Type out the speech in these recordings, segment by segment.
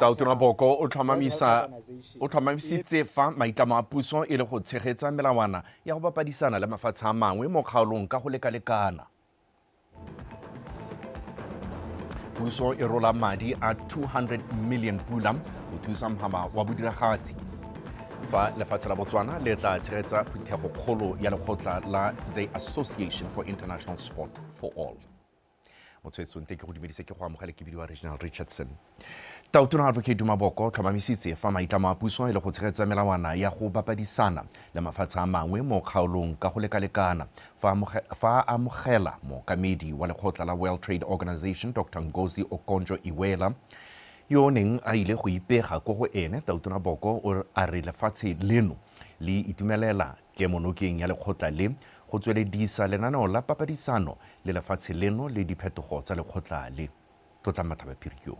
Tautona Boko o tlhomamisa o tlhomamisitse fa maitlamo a puso e le go tshegetsa melawana ya go bapadisana le mafatshe a mangwe mo kgaolong ka go lekalekana. Puso e rola madi a 200 million pula go thusa mhama wa bodiragatsi. Fa lefatshe la Botswana le tla tshegetsa phuthego kgolo ya lekgotla la The Association for International Sport for All. Motshwetsong te ke go dumedise, ke go amogele, ke bidiwa Regional Richardson. Tautona Advocate Duma Boko tlhomamisitse fa maitlamo a puso e le go tshegetsa melawana ya go bapadisana le mafatshe a mangwe mo kgaolong ka go lekalekana fa a amogela mookamedi wa lekgotla la World Trade Organization Dr Ngozi Okonjo-Iweala yo o neng a ile go ipega ko go ene. Tautona Boko o a re lefatshe leno le itumelela kemonokeng ya lekgotla le go tsweledisa lenaneo la papadisano le lefatshe leno le diphetogo tsa lekgotla le. Tlotlang Matlhabaphiri ke yo.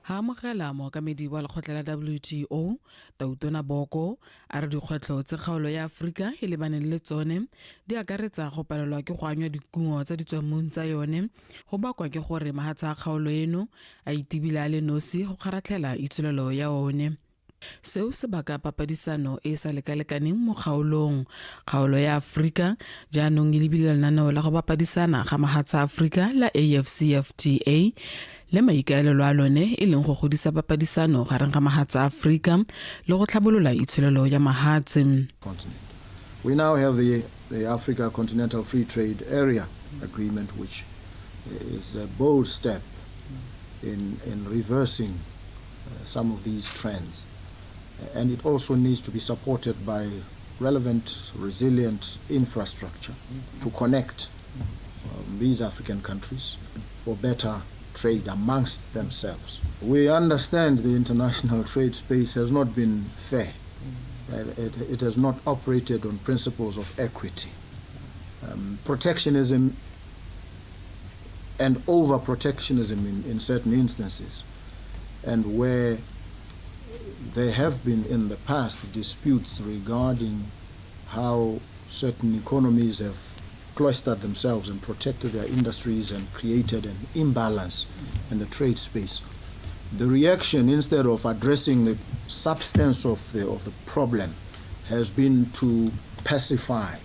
Ha amogela mookamedi wa lekgotla la WTO, Tautona Boko a re dikgwetlho tse kgaolo ya Aforika e lebaneng le tsone di akaretsa go palelwa ke go anywa dikungo tsa ditswammung tsa yone go bakwa ke gore mahatshe a kgaolo eno a itebile a le nosi go kgaratlhela itsholelo ya one. Seo se baka papadisano e e sa lekalekaneng mo kgaolong. Kgaolo ya Aforika jaanong e lebile lenaneo la go bapadisana ga mahatshe a Aforika la AfCFTA le maikaelelo a lone e leng go godisa papadisano gareng ga mahatshe a Aforika le go tlhabolola itsholelo ya mahatshe. Continent. We now have the Africa Continental Free Trade Area Agreement, which is a bold step in reversing some of these trends. And it also needs to be supported by relevant, resilient infrastructure to connect these African countries for better trade amongst themselves. We understand the international trade space has not been fair. It has not operated on principles of equity. Protectionism and over protectionism in certain instances, and where there have been in the past disputes regarding how certain economies have cloistered themselves and protected their industries and created an imbalance in the trade space. The reaction, instead of addressing the substance of the problem, has been to pacify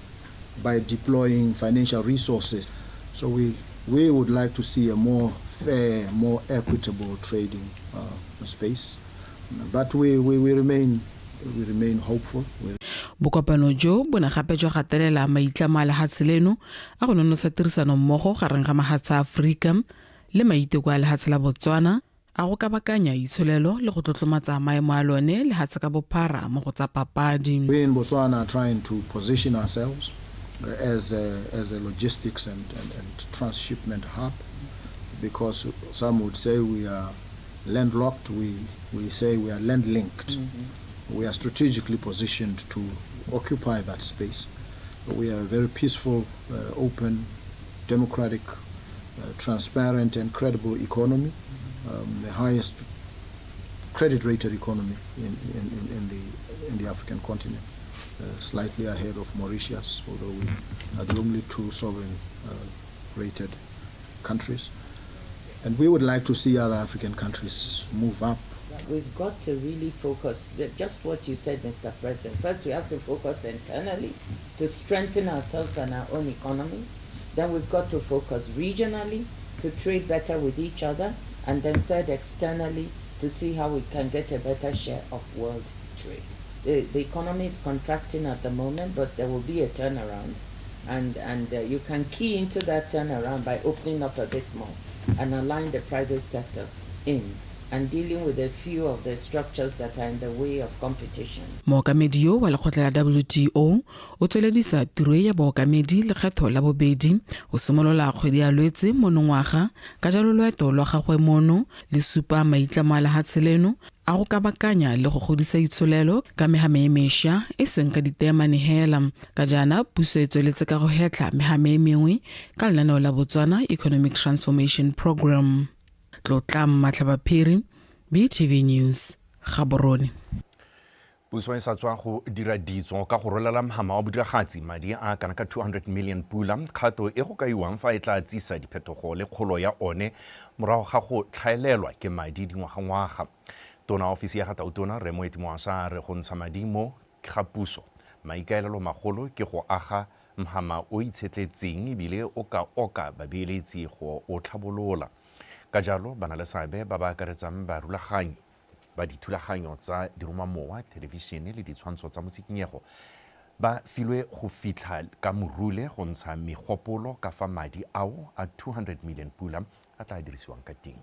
by deploying financial resources. So we would like to see a more fair, more equitable trading space. But we remain hopeful. We Bokopano jo bo ne gape jwa gatelela maitlamo a lehatshe leno a go nonotsha tirisano mmogo gareng ga mahatshe a Aforika le maiteko a lehatshe la Botswana a go kabakanya itsholelo le go tlotlomatsa maemo a lone lehatshe ka bophara mo go tsa papadi. We in Botswana are trying to position ourselves as a logistics and transshipment hub, because some would say we are landlocked, we say we are land linked. We are strategically positioned to occupy that space. We are a very peaceful, open, democratic, transparent, and credible economy, the highest credit rated economy in the African continent, slightly ahead of Mauritius, although we are the only two sovereign rated countries. And we would like to see other African countries move up. We've got to really focus, just what you said, Mr. President. First, we have to focus internally to strengthen ourselves and our own economies. Then we've got to focus regionally to trade better with each other. And then third, externally to see how we can get a better share of world trade. The economy is contracting at the moment, but there will be a turnaround. And you can key into that turnaround by opening up a bit more and allowing the private sector in and dealing with a few of the structures that are in the way of competition. Mookamedi yo wa lekgotla la WTO o tsweledisa tiro e ya bookamedi lekgetho la bobedi go simolola kgwedi ya Lwetse monongwaga. Ka jalo loeto lwa gagwe mono le supa maitlamo a lehatshe leno a go kabakanya le go godisa itsholelo ka mehame e mešwa, e seng ka diteemane hela, ka jaana puso e tsweletse ka go hetlha mehame e mengwe ka lenaneo la Botswana Economic Transformation Program. Tlotlang Matlhabaphiri, BTV News, Gaborone. Puso e sa tswa go dira ditso ka go rolela mhama wa bodiragatsi madi a kana ka 200 million pula, kgato e go kaiwang fa e tla tsisa diphetogo le kgolo ya one morago ga go tlhaelelwa ke madi dingwagangwaga. Tona ofisi ya ga Tautona Rre Moeti Mohwasa a re go ntsha madi mo ga puso maikaelelo magolo ke go aga mhama o itshetletseng ebile o ka oka babeeletsi go o tlhabolola. Ka jalo ba na le seabe ba ba akaretsang barulaganyi ba dithulaganyo tsa diromamowa, thelebišene le ditshwantsho tsa motshikinyego ba filwe go fitlha ka morule go ntsha megopolo ka fa madi ao a 200 million pula a tla dirisiwang ka teng.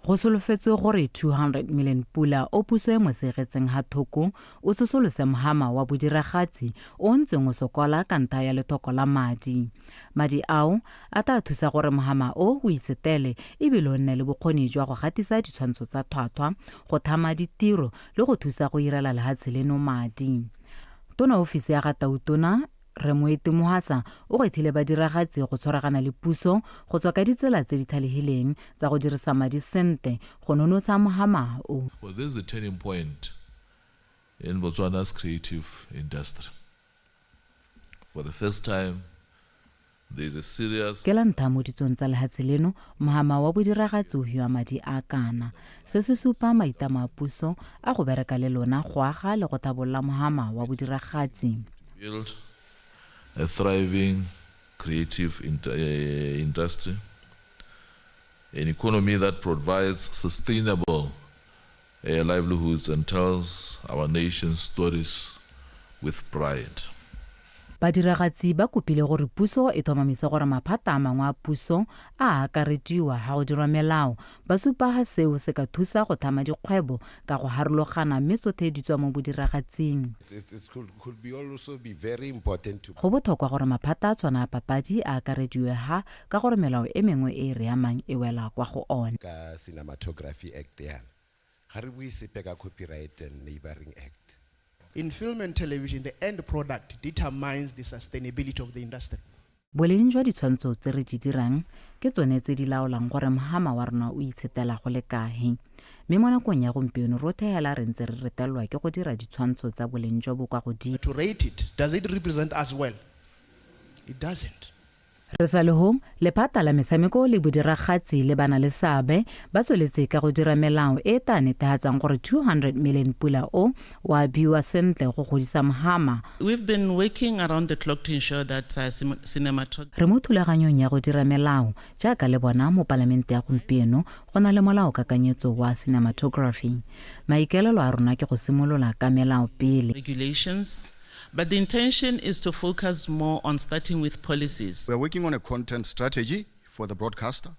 Go solofetswe gore 200 million pula o puso e mo segetseng ha thoko o tsosolose mhama wa bodiragatsi o ntseng o sokola ka ntlha ya lethoko la madi. Madi ao a tla thusa gore mhama o o itsetele ebile o nne le bokgoni jwa go gatisa ditshwantsho tsa tlhwatlhwa, go thama ditiro le go thusa go irela lehatshe leno madi. Tona ofisi ya ga Tautona Rre Moeti Mohwasa o gwethile badiragatsi go tshwaragana le puso go tswa ka ditsela tse di thalehileng tsa go dirisa madi sente go nonotsha mhama o. Well, this is the turning point in Botswana's creative industry. For the first time, there is a serious Ke la ntha mo ditsong tsa lehatshe leno mhama wa bodiragatsi o hiwa madi a kana. Se se supa maitamo a puso a go bereka le lona go aga le go tlhabolola mhama wa bodiragatsi. Build a thriving creative industry, an economy that provides sustainable livelihoods and tells our nation's stories with pride. Badiragatsi ba kopile gore puso e tlhomamise gore maphata a mangwe a puso a akarediwa ha go dirwa melao, ba supa ha seo se ka thusa go tlhama dikgwebo ka go harologana mme tsotlhe di tswa mo bodiragatsing. Could be also be very important to Go botlhokwa gore maphata a tshwana a papadi a akarediwe ha ka gore melao e mengwe e e re amang e wela kwa go one. Ka Cinematography Act yana, ga re bue sepe ka Copyright and Neighboring Act. In film and television, the end product determines the sustainability of the industry. Boleng jwa ditshwantsho tse re di dirang ke tsone tse di laolang gore mhama wa rona o itshetela go le kae. Mme mo nakong ya gompieno rotlhe hela re ntse re retelelwa ke go dira ditshwantsho tsa boleng jo bo kwa godimo. To rate it, does it represent us well? It doesn't. Re sa le ho, lephata la metshameko le bodiragatsi le bana le seabe ba tsweletse ka go dira melao e tla netefatsang gore 200 million pula o o abiwa sentle go godisa mhama. We've been working around the clock to ensure that cinematography Re mo thulaganyong ya go dira melao jaaka le bona mo palamente ya gompieno go na le molao kakanyetso wa cinematography. Maikaelelo a rona ke go simolola ka melao pele. Regulations. But the intention is to focus more on starting with policies. We're working on a content strategy for the broadcaster.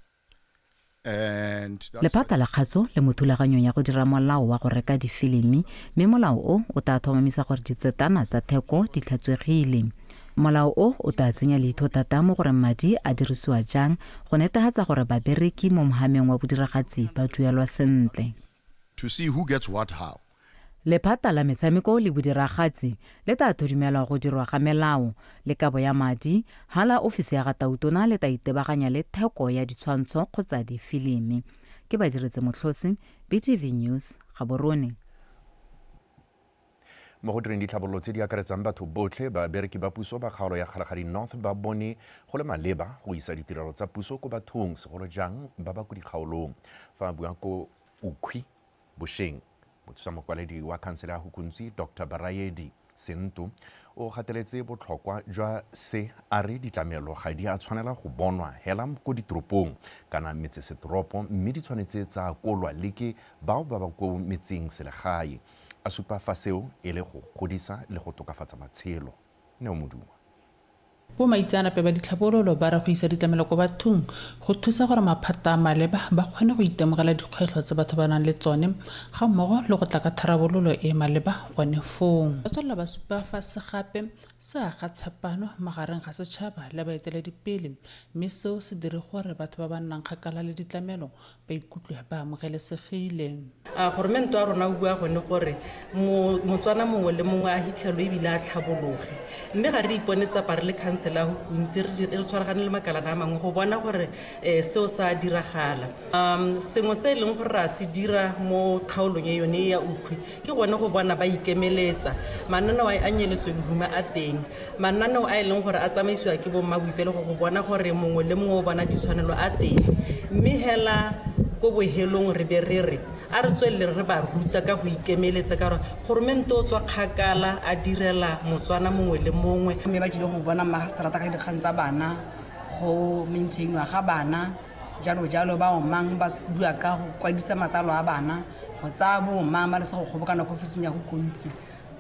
And that's Lephata la kgatso le mo thulaganyong ya go dira molao wa go reka difilimi, mme molao o o tla tlhomamisa gore ditsetana tsa theko di tlhatswegile. Molao o o tla tsenya leitho thata mo gore madi a dirisiwa jang go netefatsa gore babereki mo mohameng wa bodiragatsi ba duelwa sentle. To see who gets what how. Lephata la metshameko le bodiragatsi le tla thodumelwa go dirwa ga melao le kabo ya madi hala ofisi ya ga Tautona le tla itebaganya le theko ya ditshwantsho kgotsa difilimi. Ke Badiretse Motlhosi, BTV News, Gaborone. Mo go direng ditlhabololo tse di akaretsang batho botlhe, babereki ba puso ba kgaolo ya Kgalagadi North ba bone go le maleba go isa ditirelo tsa puso ko bathong, segolo jang ba ba ko dikgaolong. Fa a bua ko Ukhwi bošeng, mothusa mokwaledi wa khansele ya Hukuntsi Dr Baraedi Sento o gateletse botlhokwa jwa se, a re ditlamelo ga di a tshwanela go bonwa hela ko ditoropong kana metsesetoropo, mme di tshwanetse tsa kolwa le ke bao ba ba ko metseng selegae, a supa fa seo e le go godisa le go tokafatsa matshelo. Neo Moduma. Bo maitseanape ba ditlhabololo ba re go isa ditlamelo ko bathong go thusa gore maphata a maleba ba kgone go itemogela dikgwetlho tse batho ba nang le tsone ga mmogo le go tla ka tharabololo e maleba gone foo. Ba tswelela ba supa fa se gape se aga tshepano magareng ga setšhaba le baeteledipele, mme seo se dire gore batho ba ba nnang kgakala le ditlamelo ba ikutlwe ba amogelesegile. A goromente wa rona o bua gone gore Motswana mongwe le mongwe a hitlhelwe ebile a tlhabologe. Mme ga re ipone tsapa re le khansele ya Hukuntsi re tshwaragane le makalana a mangwe go bona gore seo sa diragala. Sengwe se e leng gore ra se dira mo kgaolong e yone ya Ukhwi ke gone go bona ba ikemeletsa. Mananeo a nyeletso lehuma a teng, mananeo a e leng gore a tsamaisiwa ke bo mmaboipelego go bona gore mongwe le mongwe o bona ditshwanelo a teng. Mme hela ko bohelong re be re re a re tswelele re ba ruta ka go ikemeletsa, ka gore goromente o tswa kgakala a direla Motswana mongwe le mongwe. Mme ba tlile go bona magistrata ka dikgang tsa bana, go maintainwa ga bana, jalo jalo. Ba omang ba bua ka go kwadisa matsalo a bana, go tsaya bo omang ba le se go kgobokana ko ofising ya Hukuntsi.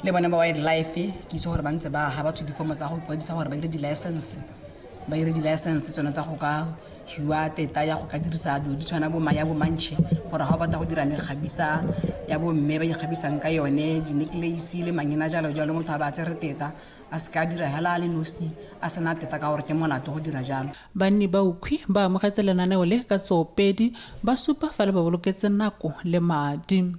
Le bone ba wildlife ke itse gore ba ntse ba aga batho difomo tsa go kwadisa gore ba dire di-license, ba dire di-license tsone tsa go ka fiwa teta ya go ka dirisa dilo di tshwana bo ya bo mantšhe, gore ga o batla go dira mekgabisa ya bomme ba ikgabisang ka yone, di-necklace le mangena jalo jalo, motho a ba tsere teta, a se ka dira hela a le nosi a sena teta, ka gore ke molato go dira jalo. Banni ba Ukhwi ba amogetse lenaneo le ka tsoopedi, ba supa fa le ba boloketse nako le madi.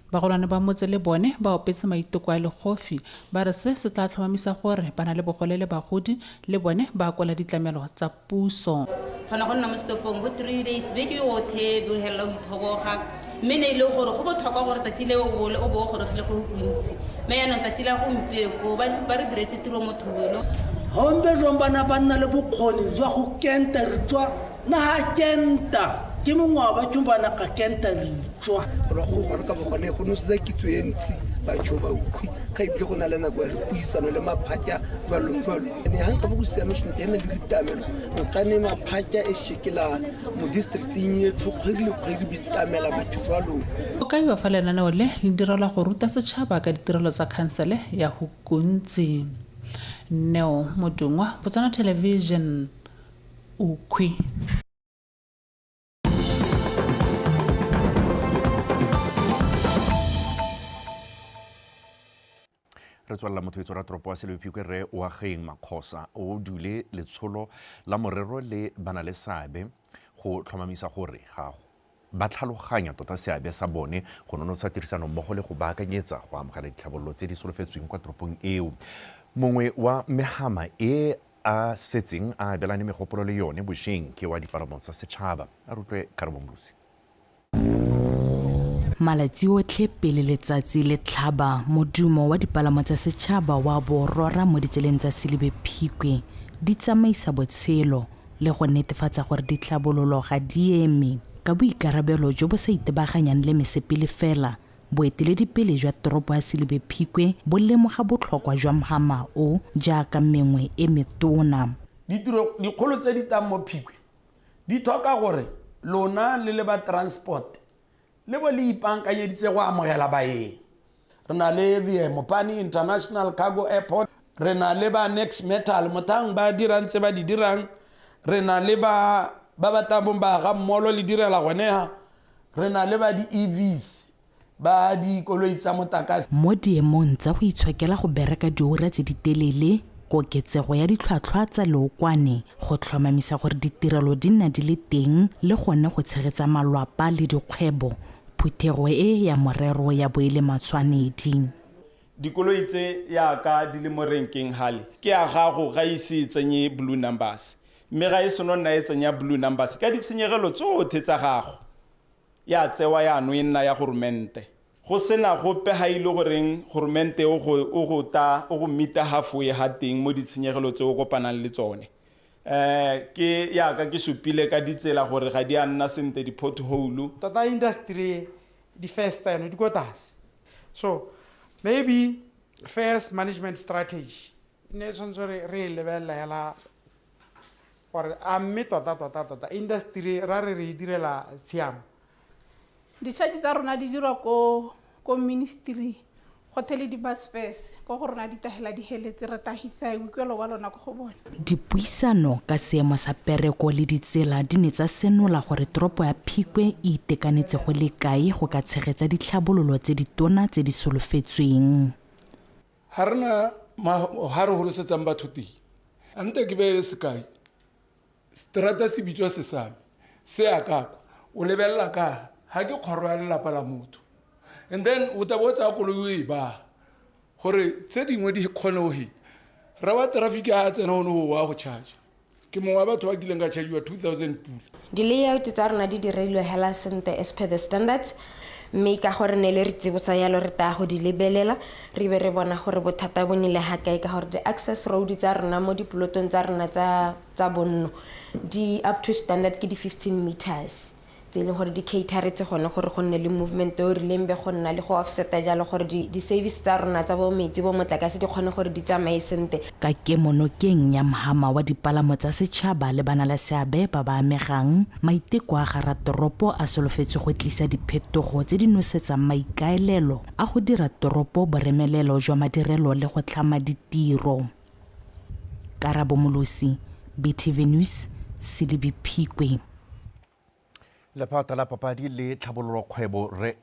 Bagolwane ba motse le bone ba opetse maiteko a legofi, ba re se se tla tlhomamisa gore ba na le bogole le bagodi le bone ba akola ditlamelo tsa puso. Kgona go nna mo setopong bo 3 days, beke yotlhe, be o helela o ithoboga. Mme ne e le gore go botlhokwa gore tsatsi le o bo o gorogile ko Hukuntsi. Mme yaanong tsatsi la gompieko ba re diretse tiro motho yono. Gombe jong bana ba nna le bokgoni jwa go kenta ritswa, na ga kenta ke mongwe wa batho bana ka kenta ritswa. Gore go gone ka bogone go nosetsa kitso e ntsi batho ba Ukhwi, ga ebile go na le nako ya dipuisano le maphata jalo jalo. Ene ga nka bo go siame sentle, e nna le ditamelo nka ne maphata e shekela mo districting e tsho kgwedi le kgwedi bitamela batho jalo. Go kaiwa fa lenaneo le le direlwa go ruta setšhaba ka ditirelo tsa khansele ya Hukuntsi. Neo Modungwa, Botswana Television, Ukhwi. Re tswelela. Motho etso ra toropo wa Selebi re Oageng Makgosa o dule letsholo la morero le bana le seabe go tlhomamisa gore ga ba tlhaloganya tota seabe sa bone go nonotsha tirisano mmogo le go baakanyetsa go amogela ditlhabololo tse di solofetsweng kwa toropong eo. Mongwe wa mehama e a setseng a abelane megopolo le yone bošeng ke wa dipalamo tsa setšhaba. A rutlwe Karabo Molosi. Malatsi otlhe pele letsatsi le tlhaba, modumo wa dipalamo tsa setšhaba wa bo rora mo ditseleng tsa Selebi Phikwe, di tsamaisa botshelo le go netefatsa gore ditlhabololo ga di eme. Ka boikarabelo jo bo sa itebaganyang le mesepele fela, boeteledipele jwa toropo ya Selebi Phikwe bo lemoga botlhokwa jwa mhama o jaaka mengwe e metona. Ditiro dikgolo tse di tang mo Phikwe di tlhoka gore lona le le ba transport le bo le ipaakanyeditse go amogela baeng. Re na le the Mopani International Cargo Airport, re na le ba Next Metal mothang ba dirang tse ba di dirang, re na le ba ba ba tabong ba ga mmolo le direla gone ha, re na le ba di-EVs, ba dikoloi tsa motlakase. Mo diemong tsa go itshokela go bereka diura tse di telele, koketsego ya ditlhwatlhwa tsa leokwane go tlhomamisa gore ditirelo di nna di le teng le gone go tshegetsa malwapa le dikgwebo, phuthego e ya morero ya bo e le matshwanedi. Dikoloi tse yaka di le mo renkeng gale ke ya gago ga ise e tsenye blue numbers, mme ga e seno nna e tsenya blue numbers ka ditshenyegelo tsotlhe tsa gago ya tsewa yaanong e nna ya goromente, go sena gope ga ile goreng goromente o go ta o go meeta halfway ga teng mo ditshenyegelo tse o kopanang le tsone. Ke yaka ke supile ka ditsela gore ga di a nna sentle, di-pothole. Tota industry di-fares tsa yone di ko tlase, so maybe fares management strategy ne e tshwanetse re e lebelela hela gore a mme tota tota tota industry ra re re e direla tshiamo. Di-charge tsa rona di dirwa ko ministry gothe le di-bus fares ko go rona di tahela di heletse, re tahisa boikuelo ba lona ko go bone. Dipuisano ka seemo sa pereko le ditsela di ne tsa senola gore toropo ya Phikwe e itekanetse go le kae go ka tshegetsa ditlhabololo tse ditona tse di solofetsweng. Ga rena ga re golosetsang batho teng. A nte ke beye sekai, strata se bitswa Sesame se ya ka kwa, o lebelela ka ga ke kgoro ya lelapa la motho, and then o tla bo o tsaya koloi o e baya gore tse dingwe di kgone go heta. Ra wa traffic ha tsena one o wa go charge. Ke mongwe wa batho ba kileng ka chargiwa 2000 pula. Di-layout tsa rona di dirilwe hela sentle as per the standards, mme ka gore ne le re tsibosa yalo re taya go di lebelela re be re bona gore bothata bo nile ga kae, ka gore di-access road tsa rona mo dipolotong tsa rona tsa bonno di up to standard, ke di-15 meters tse e leng gore di cateretse gone gore go nne le movement o rileng, be go nna le go offseta jalo gore di-service tsa rona tsa bo metsi, bo motlakase di kgone gore di tsamaye sentle. Ka kemonokeng ya mhama wa dipalamo tsa setšhaba le bana le seabe ba ba amegang, maiteko a ga ratoropo a solofetswe go tlisa diphetogo tse di nosetsang maikaelelo a go dira toropo boremelelo jwa madirelo le go tlhama ditiro. Karabo Molosi, BTV News, Selebi Phikwe. Lephata la papadi le tlhabololo kgwebo re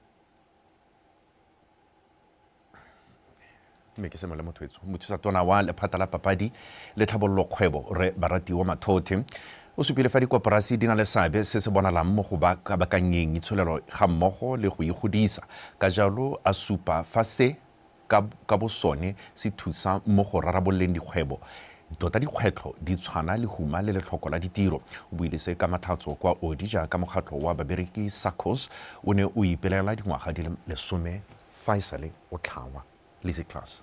mme ke sengwe le motho etso. Mothusa tona wa lephata la papadi le tlhabololo kgwebo re Baratiwa Mathothe o supile fa dikoporasi di na le seabe se se bonalang mo go bakanyeng itsholelo ga mmogo le go igodisa, ka jalo a supa fa se ka bosone se thusa mo go rarabololeng dikgwebo tota dikgwetlho di tshwana lehuma le letlhoko la ditiro. O buile se ka Matlhatso kwa Odi jaaka mokgatlho wa babereki SACCOS o ne o ipelela dingwaga di le 10 fa e sale o tlhangwa. Lizzy Class.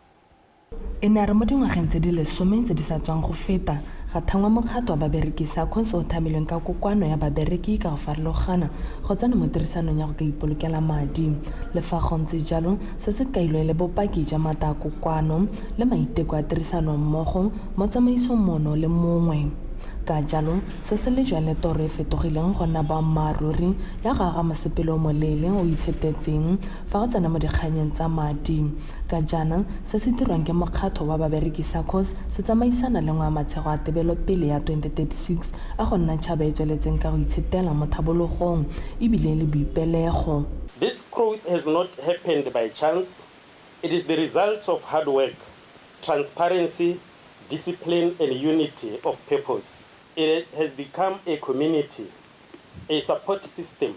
E ne a re mo dingwageng tse di 10 tse di sa tswang go feta, ga thangwa mokgatlho wa babereki SACCOS o thamilweng ka kokoano ya babereki ka go farologana go tsena mo tirisanong ya go ka ipolokela madi. Le fa go ntse jalo, se se kailwe le bopaki jwa maatla a kokoano le maiteko a tirisano mmogo mo tsamaisong mono le mongwe. Ka jalo, se se lejwa le toro e fetogileng go nna boammaaruri ya go aga mosepele o moleele o itshetetseng fa go tsena mo dikganyeng tsa madi. Ka jaana, se se dirwang ke mokgatho wa babereki SACCOS se tsamaisana le ngwe ya matshego a tebelopele ya 2036 a go nna tšhaba e tsweletseng ka go itshetela mo thabologong ebile le boipelego. This growth has not happened by chance. It is the results of hard work, transparency, discipline and unity of purpose. It has become a community, a support system,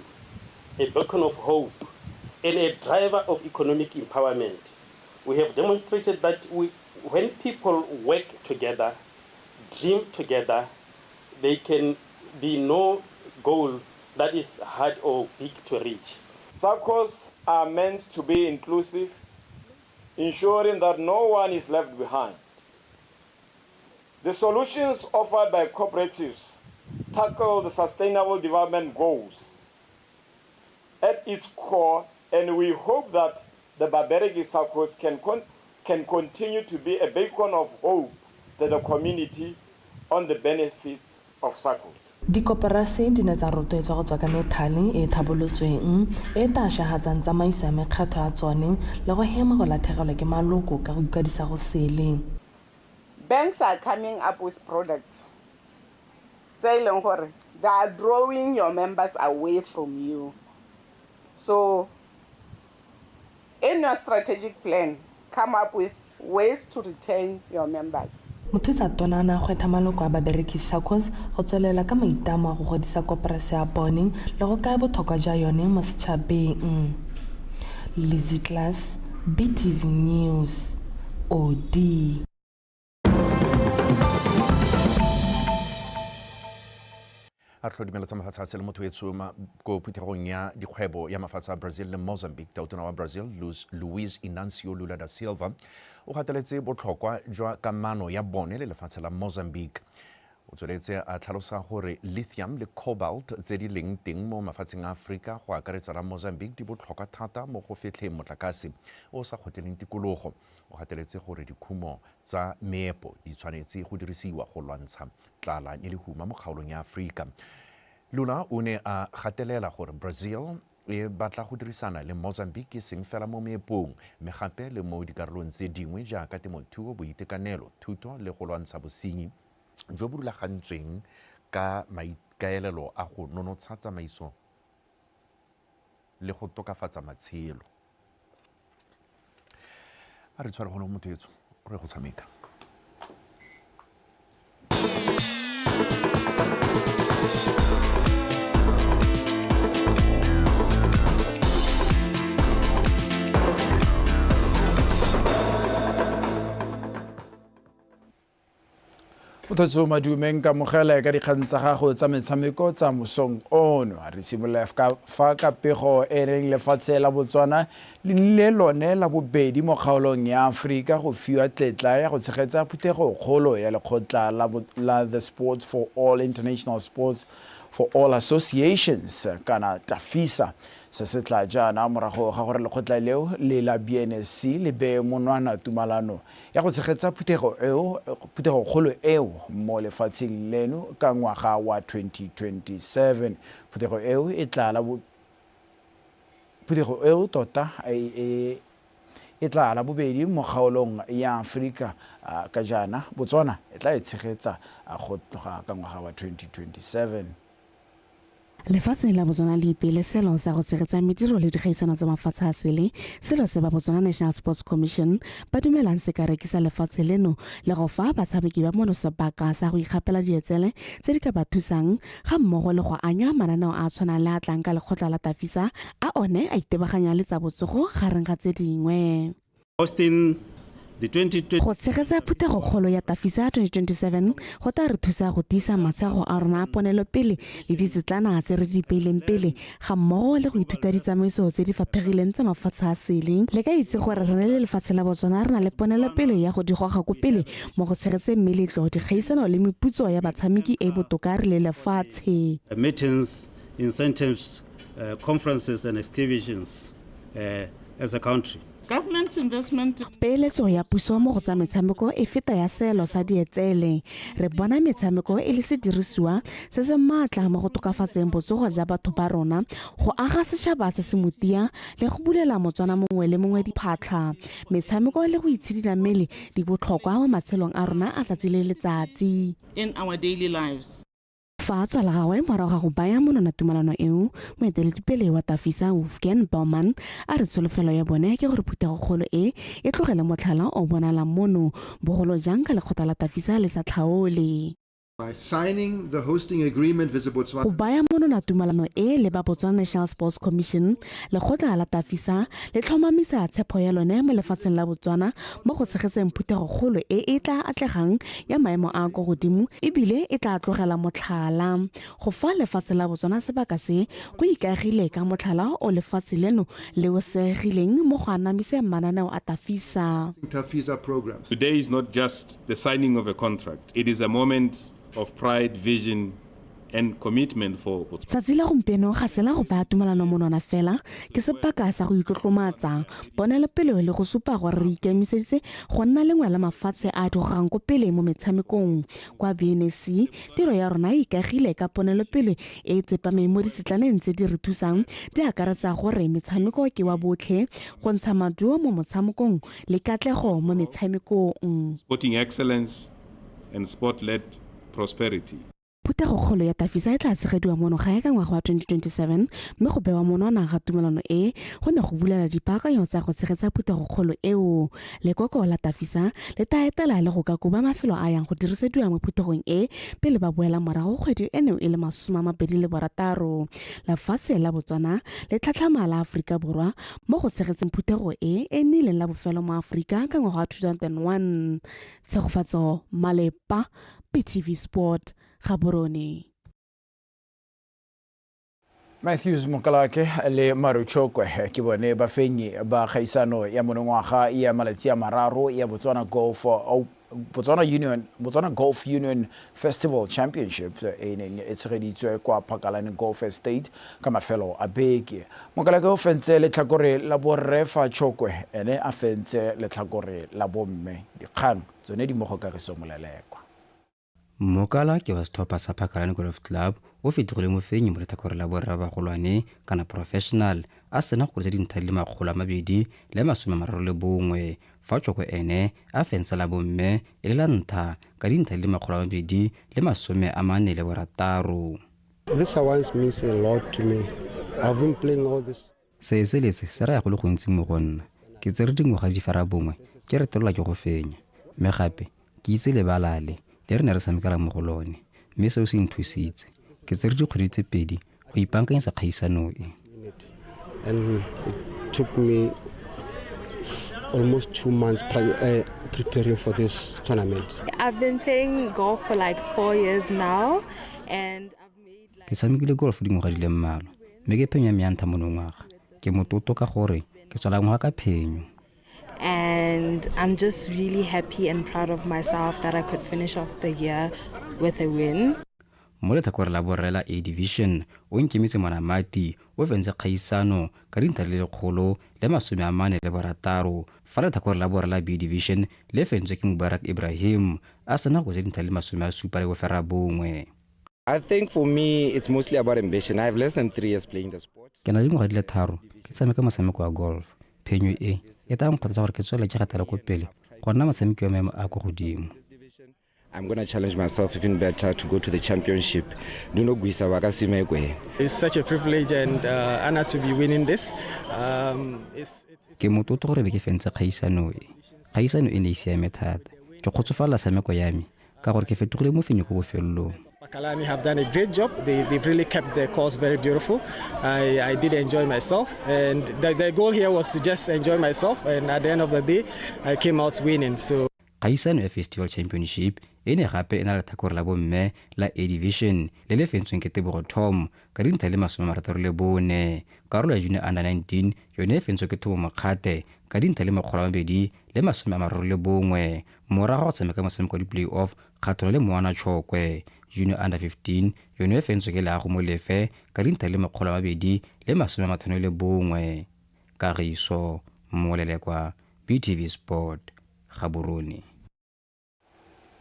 a beacon of hope, and a driver of economic empowerment. We have demonstrated that when people work together, dream together, there can be no goal that is hard or big to reach. SACCOs are meant to be inclusive, ensuring that no one is left behind. The solutions offered by cooperatives tackle the Sustainable Development Goals at its core, and we hope that the Babereki SACCOs can continue to be a beacon of hope to the community on the benefits of SACCOs. Dikoporasi di ne tsa rotloetswa go tswa ka methale e e tlhabolotsweng e e tla šagatsang tsamaiso ya mekgatho ya tsone le go hema go latlhegelwa ke maloko ka go ikwadisa go sele. Banks are coming up with products tse e leng gore they are drawing your members away from you. So in your strategic plan, come up with ways to retain your members. Mothusa tona a ne a gwetlha maloko a babereki SACCOS go tswelela ka maitlamo a go godisa koporasi ya bone le go kaya botlhokwa jwa yone mo setšhabeng. Lizzy Class, BTV News, Odi. A tlhodumelo tsa mafatshe a sele motho etsho ko phuthegong ya dikgwebo ya mafatshe a Brazil le Mozambique. Tautona wa Brazil Luiz Inancio Lula da Silva o gateletse botlhokwa jwa kamano ya bone le lefatshe la Mozambique. O tsweletse a tlhalosa gore lithium le cobalt tse di leng teng mo mafatsheng a Aforika go akaretsa la Mozambique di botlhokwa thata mo go fetlheng motlakase o sa kgotleleng tikologo. O gateletse gore dikhumo tsa meepo di tshwanetse go dirisiwa go lwantsha tlala le lehuma mo kgaolong ya Aforika. Lula o ne a gatelela gore Brazil e batla go dirisana le Mozambique e seng fela mo meepong, mme gape le mo dikarolong tse dingwe jaaka temothuo, boitekanelo, thuto le go lwantsha bosenyi jo bo rulagantsweng ka maikaelelo a go nonotsha tsamaiso le go tokafatsa matshelo. A re tshware gone motho etso re go tshameka. Motho Madume, nkamogele ka dikgang tsa gago tsa metshameko tsa mosong ono. A re simolola fa ka pego e reng lefatshe la Botswana le nnile lone la bobedi mo kgaolong ya Aforika go fiwa tletla ya go tshegetsa phuthego kgolo ya lekgotla la The Sports for All International Sports for All Associations kana TAFISA. Se se tla jaana morago ga gore lekgotla leo le la BNSC le beye monwana tumalano ya go tshegetsa phuthego eo phuthegokgolo eo mo lefatsheng leno ka ngwaga wa 2027. Phuthego eo e tla la phuthego eo tota e e tla la bobedi mo kgaolong ya Aforika ka jaana Botswana e tla e tshegetsa go tloga ka ngwaga wa 2027. Lefatshe la Botswana le ipeele selo sa go tshegetsa mediro le dikgaisano tsa mafatshe a sele, selo se ba Botswana National Sports Commission ba dumelang se ka rekisa lefatshe leno le go fa batshameki ba mono sebaka sa go ikgapela dietsele tse di ka ba thusang ga mmogo le go anywa mananeo a a tshwanang le a tlang ka lekgotla la Tafisa a one a itebaganya le tsa botsogo gareng ga tse dingwe. Hosting the 2020 Go tshegetsa phuthegokgolo ya Tafisa 2027 go tla re thusa go tiisa matshego a rona a ponelopele le ditsetlana tse re di beileng pele ga mmogo le go ithuta ditsamaiso tse di faphegileng tsa mafatshe a sele. Le ka itse gore re le lefatshe la Botswana re na le ponelopele ya go di goga ko pele mo go tshegetseng meletlo, dikgaisano le meputso ya batshameki e e botoka re le lefatshe. Meetings, incentives, conferences and exhibitions as a country. Government investment. Peeletso ya puso mo go tsa metshameko e feta ya seelo sa dietsele. Re bona metshameko e le sedirisiwa se se maatla mo go tokafatseng botsogo ja batho ba rona, go aga setšhaba se se motia le go bulela Motswana mongwe le mongwe diphatlha. Metshameko le go itshidila mmele di botlhokwa mo matshelong a rona a tsatsi le letsatsi. In our daily lives. Fa a tswa la gagwe morago ga go baya monwana tumalano eo, moeteledipele wa Tafisa Wolfgang Baumann a re tsholofelo ya bone ke gore phuthegokgolo e e tlogele motlhala o bonalang mono, bogolo jang ka lekgotla la Tafisa le sa tlhaole. By signing the hosting agreement with the Botswana. Go baya monwana tumalano e le ba Botswana National Sports Commission, lekgotla la Tafisa le tlhomamisa tshepho ya lone mo lefatsheng la Botswana mo go tshegetseng phuthegokgolo e e tla atlegang ya maemo a a kwa godimo ebile e tla tlogela motlhala. Go fa lefatshe la Botswana sebaka se go ikaegile ka motlhala o lefatshe leno le o seegileng mo go anamiseng mananeo a Tafisa. Tafisa programs. Today is not just the signing of a contract, it is a moment of pride, vision and commitment for Botswana. Tsatsi la gompieno ga se la go baya tumalano monwana fela, ke sebaka sa go itlotlomatsa, ponelopele le go supa gore re ikemiseditse go nna lengwe la mafatshe a a di gogang ko pele mo metshamekong. Kwa BNSC, tiro ya rona e ikaegile ka ponelopele e e tsepameng mo ditsetlaneng tse di re thusang, di akaretsa gore metshameko ke wa botlhe, go ntsha maduo mo motshamekong le katlego mo metshamekong. Sporting excellence and sport-led prosperity. Phuthegokgolo ya Tafisa e tla tshegediwa mono gae ka ngwaga wa 2027 mme go bewa monwana ga tumelano e go ne go bulela dipaakanyo tsa go tshegetsa phuthegokgolo eo. Lekoko la Tafisa le tla etela le go ka koba mafelo a yang go dirisediwa mo phuthegong e pele ba boela morago kgwedi eno e le 26. Lefatshe la Botswana le tlhatlhama la Aforika Borwa mo go tshegetseng phuthego e e nnileng la bofelo mo Aforika ka ngwaga wa 2001. Tshegofatso Malepa, BTV Sport, Gaborone. Matthews Mokalake le Maru Chokwe ke bone bafenyi ba kgaisano ya monongwaga ya malatsi a mararo ya Botswana Golf Botswana Union Botswana Golf Union Festival Championship e neng e tshegeditswe kwa Phakalane Golf Estate ka mafelo a beke. Mokalake o fentse letlhakore la borre fa Chokwe ene a fentse letlhakore la bomme. Dikgang tsone di mo go Kagiso Molelekwa. Mokala ke wa setlhopha sa Phakalane Golf Club o fetogile mofenyi mo letlhakore la borra bagolwane kana professional a sena go godisa dintlha di le 231 fa Chokwe ene a fentse la bomme e le la ntlha ka dintlha di le 246. This award means a lot to me. I've been playing all this. Seeseletse se raya go le gontsi mo go nna. Ke tsere dingwaga di ferabongwe ke retelelwa ke go fenya. Mme gape ke itse lebala le le re ne re tshamekela mo go lone, mme seo se nthusitse. Ke tsere dikgwedi tse pedi go ipaakanyetsa kgaisano e. And it took me almost 2 months preparing for this tournament. I've been playing golf for like 4 years now, and Ke tshamekile golf dingwaga di le mmalwa mme ke phenyo ya me ya ntlha monongwaga. Ke motlotlo ka gore ke tswala ngwaga ka phenyo. And I'm just really happy and proud of myself that I could finish off the year with a win. Mo letlhakoreng la borre la A Division, Onkemetse Monamati o fentse kgaisano ka dintlha di le 146, fa letlhakore la borre la B Division le fentswe ke Mubarak Ibrahim a sena go ja dintlha di le 79. I think for me, it's mostly about ambition. I have less than 3 years playing the sport. Ke na le dingwaga di le 3 ke tshameka motshameko wa golf. Phenyo e e tla nkgothatsa gore ke tswelele ke gatela ko pele go nna motshameki wa maemo a a kwa godimo. I'm going to challenge myself even better to go to the championship. Ndinogwisa vakasimekwe. It's such a privilege and honor to be winning this. Ke motlotlo gore be ke fentse kgaisano e. Kgaisano e ne e siame thata. Ke kgotsofalela tshameko ya me ka gore ke fetogile mofenyi ko bofelelong. Pakalani have done a great job. They've really kept the course very beautiful. I did enjoy myself, and the goal here was to just enjoy myself, and at the end of the day, I came out winning. So Kgaisano ya Festival Championship e ne gape e na le letlhakore la bomme la A Division le le fentsweng ke Tebogo Tom ka dintlha di le 64. Karolo ya Junior Under 19 yone e fentswe ke Thobo Mokgate ka dintlha di le 231 morago ga go tshameka motshameko wa di-play-off kgatlhanong le Moana Chokwe. Junior Under 15 yone e fentswe ke Leago Molefe ka dintlha di le 251. Kagiso Molelekwa, BTV Sport, Gaborone.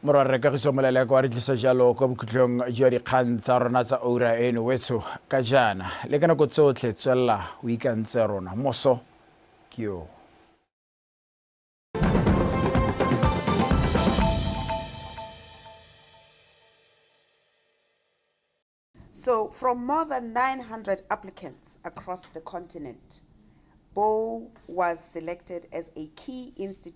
Morwarre Kagiso Molelekwa re tlisa jalo kwa bokhutlong jwa dikgang tsa rona tsa oura eno wetsho ka jaana le ka nako tsotlhe tswelela o ikantse rona moso ke yo. So from more than 900 applicants across the continent, Bo was selected as a key institution.